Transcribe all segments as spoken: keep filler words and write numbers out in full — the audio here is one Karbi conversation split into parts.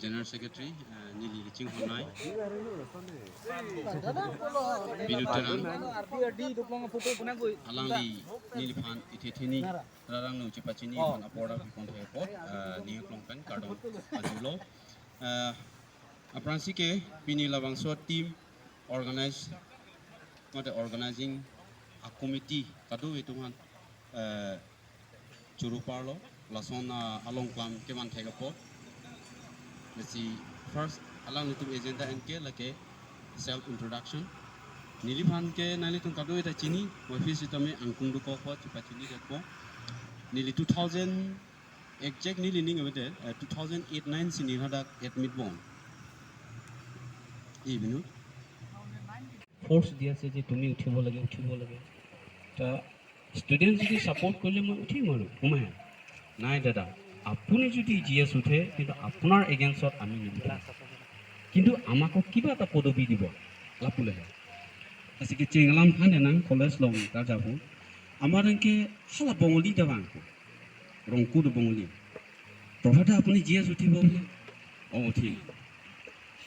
General Secretary, eh, neli kachinghon nai Binod Terang, alangli neliphan ithe-theni rarang nu chepachini aphan apor dak pipon thek apot, eh, ning aklong pen kardom pajirlo. Eh, aphrangsi ke pini labangso team organize, mate organizing a committee kadokave atum aphan, eh, choro parlo, lason, ah, along klam kevan thek apot. Lasi first alanglitum agenda anke lake self introduction. Neliphan ke nanglitum kadokave ta chini, office itame angkung dokok apot chepachini thekpo. Neli two thousand, exact neli ning avete, eh, two thousand eight nine si neli hadak admit bom. Ei Binod. Force দি আছে যে তুমি উঠিব লাগে, উঠিব লাগে। তা ষ্টুডেণ্ট যদি ছাপোৰ্ট কৰিলে মই উঠিম আৰু, সোমাই। নাই দাদা, আপুনি যদি জি এছ উঠে, কিন্তু আপোনাৰ এগেইনষ্টত আমি নুঠো। কিন্তু আমাকো কিবা এটা পদবী দিব, lapu le he. Lasi kecheng alam aphan nang college along ta japo. Amat anke hala Bongali ta vangpo. Rongku do Bongali. "Prabhat da, আপুনি জি এছ উঠিব বোলে?" "অ, উঠিম।"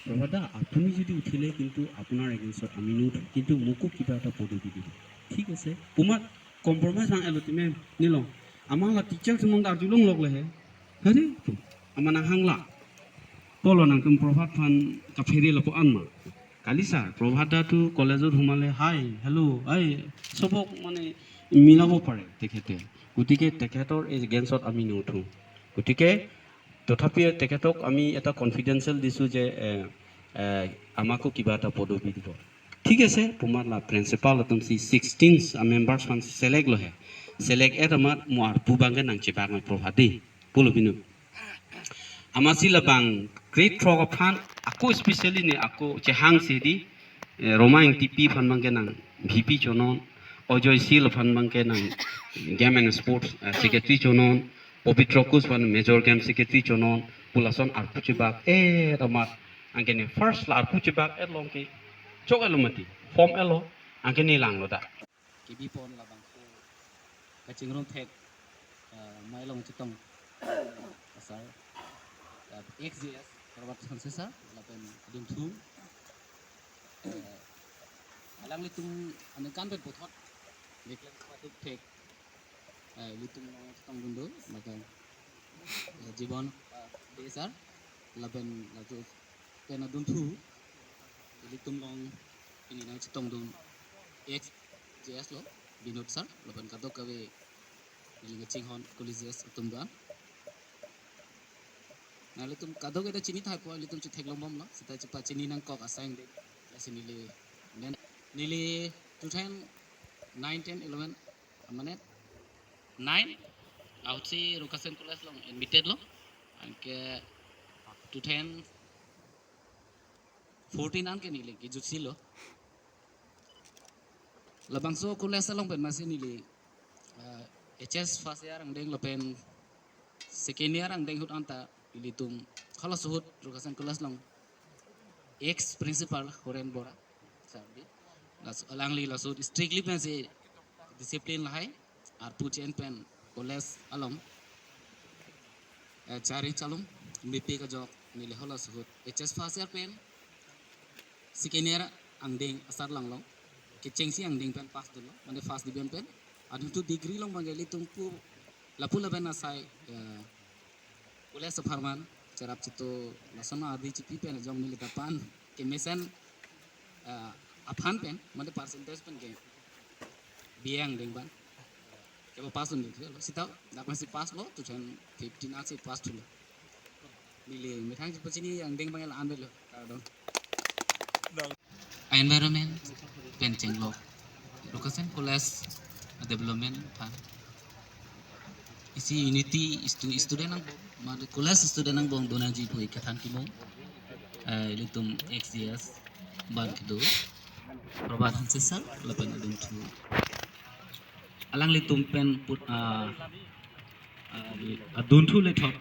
"Prabhat da, আপুনি যদি উঠিলে কিন্তু আপোনাৰ এগেইনষ্টত আমি নুঠো, কিন্তু মোকো কিবা এটা পদবী দিব।" ঠিক আছে, pumat compromise vang-etlo time neli along. Amat la teacher atum along arjulong lok le he. Hari, amat nanghang la. Kolo nangtum Prabhat aphan kaphere lapu-an ma. Kali sir, Prabhat da tu কলেজত সোমালে, hi, hello, ai, সবক মানে মিলাব পাৰে তেখেতে। গতিকে তেখেতৰ এগেইনষ্টত আমি নুঠো। গতিকে তথাপি তেখেতক আমি এটা কনফিডেন্সিয়েল দিছো যে, এ, এ, আমাকো কিবা এটা পদবী দিব। ঠিক আছে, pumat la principal atum si sixteen a-members aphan select lo he. Select-et amat mo arpu abangke nangchebak nang Prabhat di. Pulo Binod. Amatsi labang grade throk aphan ako specially ne ako chehangsi di, eh, Roma Engtipi aphan abangke nang V P chonon, Ajoy Sil aphan abangke nang Game and Sports, eh, Secretary chonon, Pabitra Kos aphan Major Game Secretary chonon, pu lason arpu chebak-et amat, anke ne first la arpu chebak-et along ke chok-etlo mati, form-etlo, anke ne langlo da. Kebi pon labangso kachingrum thek, eh, mai along chetong, eh, sir, eh, ex G S, Prabhat Hanse sir, lapen adunthu, eh, alanglitum aningkan pen puthot, neklem patik thek, eh, ilitum along chetongdun do, maka, eh, Jiban, eh, Bey sir, lapen laso pen adunthu, ilitum along pini nangchetongdun ex G S lo, Binod sir, lapen kadokave neli kachinghon college G S atum do-an. Nanglitum kadokave ta chini thaipo, ilitum chetheklong bomlo, seta chepachini nangkok asai angdeng, lasi neli, then neli two thousand nine, ten, eleven, mane nine, ahutsi Rukasen College along admitted lo, anke two thousand fourteen anke neli kejutsi lo. Labangso college along pen masi neli, eh, H S first year angdeng lapen second year angdeng ahut anta ilitum halaso ahut Rukasen College along ex principal Horen Bora sir di. Las-, alangli laso strictly pensi discipline lahai, arpu chen pen college along, eh, chari chalum mepi kajok neli halaso ahut H S first year pen second year angdeng asar langlo, kechengsi angdeng pen pass dunlo, mane first division pen. Adunthu degree along abangke ilitum pu lapu lapen asai, eh, college apharman cherap cheto lason adi chipi pen ajong neli ta pan kemesen, eh, aphan pen, mane percentage pen ke B A angdeng abang kepass dunde thilo. Seta dak pensi pass lo, two thousand fifteen ansi pass thulo. Neli methang chepachini angdeng abang la-an avelo. Kardom. Environment pen chenglok Rukasen College development aphan isi unity stu-, student angbong, mane college student angbong donangji pu ik kethan kimo. Eh, ilitum ex G S abang kedo, Prabhat Hanse sir lapen adunthu, alanglitum pen put, ah, ah, adunthu lethot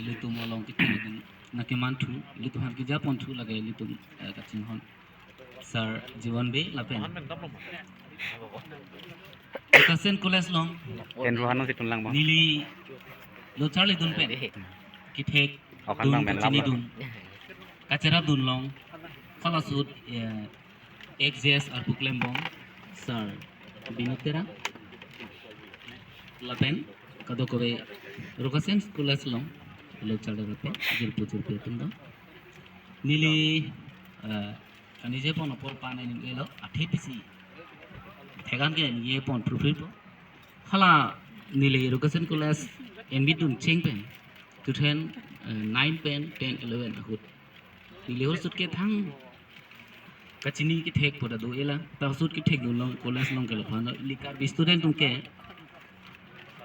ilitum along kithi nangkemanthu, ilitum aphan keja ponthu lake ilitum, eh, kachinghon sir Jiban Bey lapen Rukasen College along Ken Rohan nang situng lang bang. Neli lo charlidun pen kethek Okan dun bang men kachini lam dun. Kacherap dun long. Hala ahut, eh, X J S arpu klembom, Sir Binod Terang. Lapen kadokave Rukasen College along lo charli rape, jirpo jirpi atum do. Neli, eh, kaningje pon apor pan aning elo, athe pisi. Thekan ke ningje pon phruphri po. Hala neli Rukasen College admit dun cheng pen, two thousand nine pen ten eleven ahut. Neli hor ahut ke thang kachini kethek pu ta do-e la. Ta ahut kethek dun long college along ke laphan lo. Ili Karbi student atum ke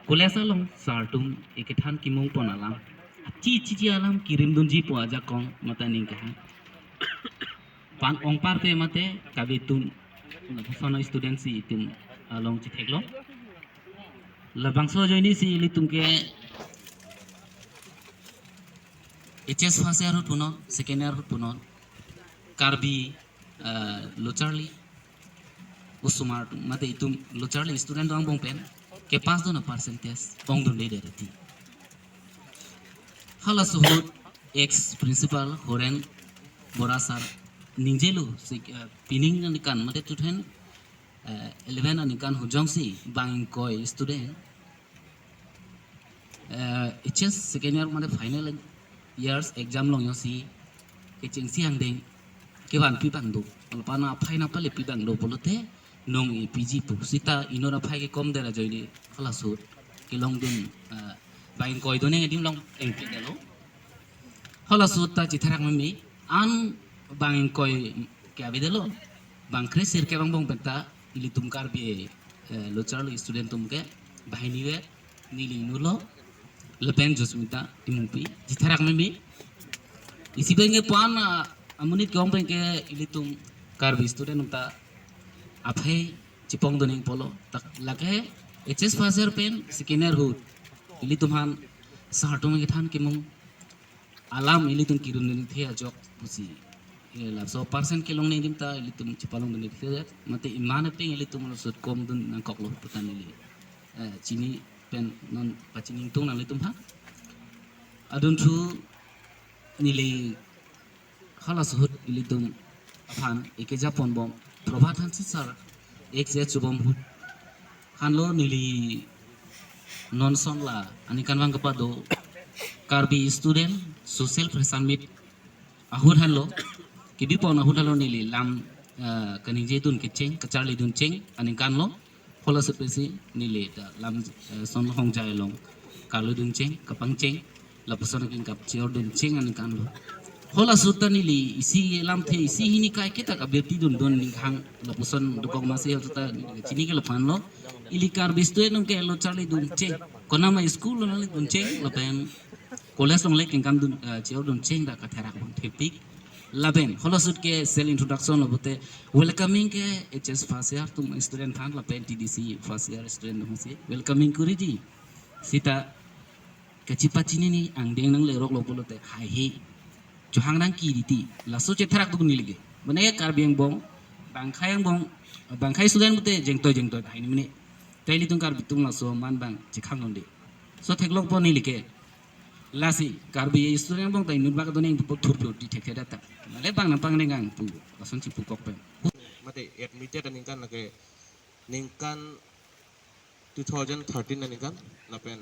college along sir atum ekethan kimung pon alam, achi chi chi alam kirim dunji pu ajakong mate aning kehang. Pan ong parte mate kabi atum, lapuson student si itum along chethek lo. Labangso ajoine si ilitum ke H S first year ahut punon, second year ahut punon, Karbi, eh, lo charli osomar atum mate itum lo charli student do angbong pen kepass dun apercentage ong dunde det ati. Hala ahut ex principal Horen Bora sir ningjelo si, eh, pining aningkan mate two thousand eleven aningkan ahut jongsi bang ingkoi student, eh, H S second year mate final years exam along jongsi kechengsi angdeng kevanpi abang do, lapen aphai nangpalepi abang do pulote nong-e piji pu. Seta inut aphai kekom det ajoine hala ahut kelong dun, eh, bang ingkoi dun nangji adim along engpi detlo. Hala ahut ta chitherak meme, an bang ingkoi ke avedetlo. Bang kre-sirkep angbong pen ta ilitum Karbi, eh, lo charli student atum ke banghini ave, neli inut lo, lapen Josmita Timungpi, chitherak meme. Isi pen ke puan, ah, amonit ke-ong pen ke ilitum Karbi student atum ta aphai chepong dun nangpo lo. Tak lake H S first year pen second year ahut ilitum aphan sir atum ekethan kimung alam ilitum kirim dunde ajok pusi, eh, laso percent kelong nangji adim ta ilitum chepalong dunde mate iman apeng ilitum lo ahut kom dun nangkoklo pu ta neli, eh, chini pen non pachini ingtung nanglitum aphan. Adunthu neli hala ahut ilitum aphan ekeja ponbom Prabhat Hanse sir, X J S chobom ahut. Hanlo neli non ason la aningkanvang kepado Karbi Student Social Fresher Meet ahut hanlo, kebi pon ahut hanlo neli lam, eh, kaningje dun kecheng, kacharli dun cheng aningkan lo. Hala ahut pensi neli ta lam, eh, ason Hongjai along karlu dun cheng, kapangcheng, lapuson akengkap che-or dun cheng aningkan lo. Hala ahut ta neli isi lamthe isi hini kaiketa kabirti dun dun ninghang lapuson dokok masi ahut ta neli chini ke laphan lo. Ili Karbi student atum ke lo charli dun cheng, konama school lo nangli dun cheng lapen college along le kengkam dun, eh, che-or dun cheng ta katherak abang thepik. Lapen hala ahut ke self introduction lo pute welcoming ke H S first year atum student aphan lapen T D C first year student atum si welcoming kuriji. Seta kachepachinine angdeng nanglerok lo pulote haihe chohang nangji titi. Laso chetherak dun neli ke. Mane Karbi angbong, bang ingkoi angbong, bang ingkoi student pute jengtoi jengtoi hai ni mene. Ta ilitum Karbi atum laso aman abang chekhang dunde. So theklongpo neli ke. Lasi Karbi student angbong ta inut bak do nangji pu thurpi thekthedetang. Mane bang nangpangdeng nang pu lason chepukok pen. Mate admitted aningkan lake ningkan two thousand thirteen aningkan lapen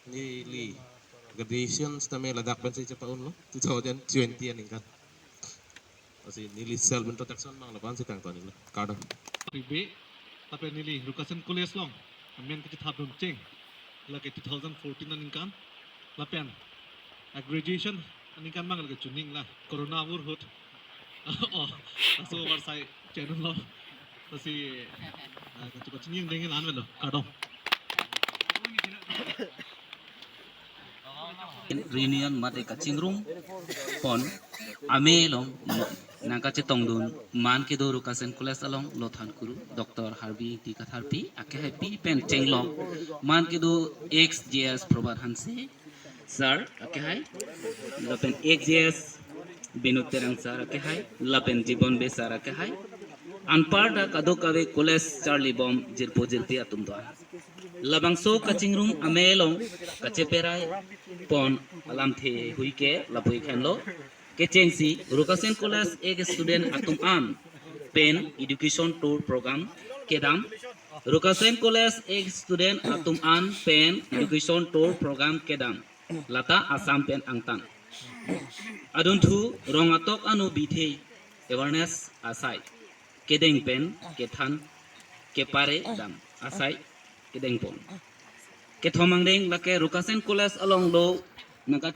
neli graduation sitame ladak pensi chepa-un lo two thousand twenty aningkan. Lasi neli self introduction abang lapu-an si tangtoni lo. Kardom. Ribe, lapen neli Rukasen College along amen kachethap dun cheng lake two thousand fourteen aningkan. Lapen, ah, graduation aningkan abang lake chuning la corona avur ahut. Oh, laso varsai cheng-un lo. Lasi, ah, kachepachini angdeng an lo. Kardom. Reunion mate kachingrum pon ame along nangkachetong dun man kedo Rukasen College along lo thankuru Doctor Harbi Ingti Katharpi akehaipi pen chenglok man kedo X J S Prabhat Hanse sir akehai, lapen X J S Binod Terang sir akehai, lapen Jibon Bey sir akehai. Anparta kadokave college charlibom jirpo jirpi atum do-an. Labangso kachingrum ame along kacheperai pon alamthe hui ke lapu-ik henlo. Kechengsi Rukasen College ex student atum an pen education tour program kedam. Rukasen College ex student atum an pen education tour program kedam. Lata Assam pen angtan. Adunthu rong atok anu bithe awareness asai kedeng pen kethan kepare dam asai kedeng pon. Kethom angdeng lake Rukasen College along lo nangka